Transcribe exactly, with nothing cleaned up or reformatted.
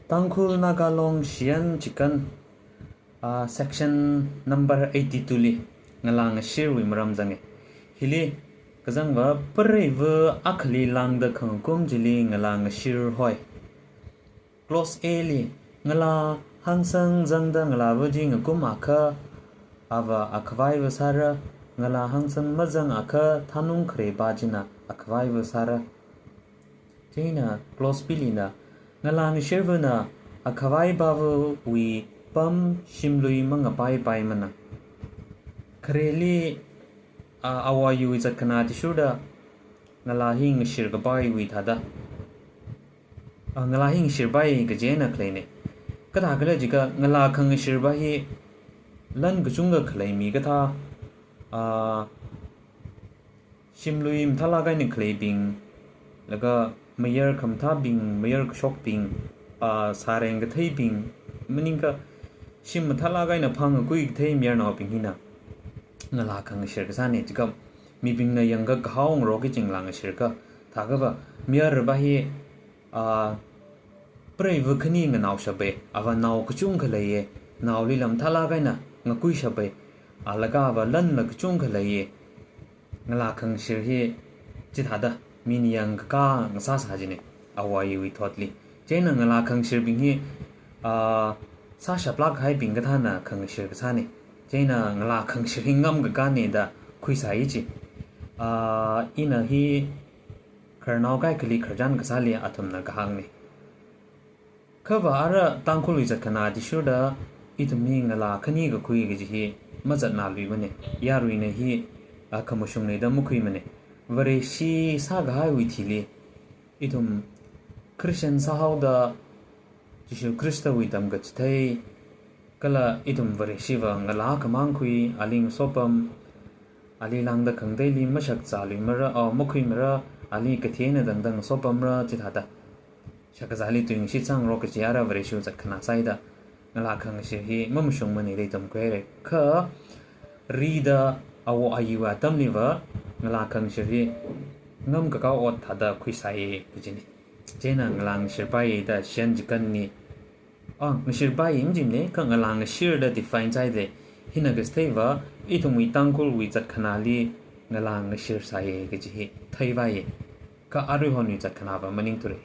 Tangkhul Naga Long Shiyan Chikan, ah, section number eighty-two li ngalā ngashirwui maram zange. Hili kazangva preiva akhali lāngda khangakum chili ngalā ngashir hoi. Clause A li, ngalā hāngsang zangda ngalāva chi ngakum akha, ava akhavaiva sāra, ngalā hāngsang mazang akha thanung khareba china akhavaiva sāra. Chieina clause B lina, ngalā ngashirvana akhavai pāvawui pam shimlui mangapaipaimana. Khareli, a, awayui zatkhanā athishurda ngalā hi ngashir kapaiwui thāda, a, ngalā hi ngashirpai kaji eina khaleine. Kathākhala jiakha ngalā khangashirpa hi lan kachungkha khalei mi kathā, a, shimlui mathālāk eina khaleibing, laga mayar khamathābing, mayar kashokbing, a, sāreng katheibing, maningakha shim mathālāk eina phāngakhui kathei mayarnaobing hina ngalā khangashir kasāne. Jiakha mibingna yangakha kahao ngaroki kaji ngalā ngashir kathā. Thākhava mayarpa hi, a, preiva khani nganaoshape, ava nao kachungkha leiye, naolila mathālāk eina ngakuishape, a, laga ava lanla kachungkha leiye. Ngalā khangashir hi chithāda mina yangakha ngasāsā jine, awayui thotli. Chieina ngalā khangashirbing hi, a, sāshaplāk kahaibing kathāna khangashir kasāne. Chieina ngalā khangashir hi ngamkakāne da khuisāi ji. A, ina hi khararnao kaikhali khararchan kasāli athumna kahāngne. Kha va ara Tangkhulwui zatkhanā athishurda ithum hi ngalā khani kakhui kaji hi mazatnāluimane. Yaruina hi, a, khamashungne da makhuimane. Vareshi sākahaiwui thili ithum Christian sāhaoda Jishu Khristawui tamkachithei, kala ithum Vareshiva ngalā khamang khui, ali ngasopam, ali lāngda khangateili mashakzāluimara, o, makhuimara, ali kathi eina tangda ngasopamra, chithāda shakazāli tuingashit sāngarok kaji ara Vareshiwui zatkhanā sāida, ngalā khangashir hi mamashungmane da ithum khuire. Kha rida awo ayi atamliva ngalā khangashir hi ngamkakā ot thāda khuisāi kajine. Chieina ngalā ngashirpai da Shiyan Chikanli, a, ngashirpai majimane, kha ngalā ngashir da define sāile. Hina kasātheiva ithumwui Tangkhulwui zatkhanāli ngalā ngashir sāi kaji hi theivai. Kha aruihonwui zatkhanāva maningthure.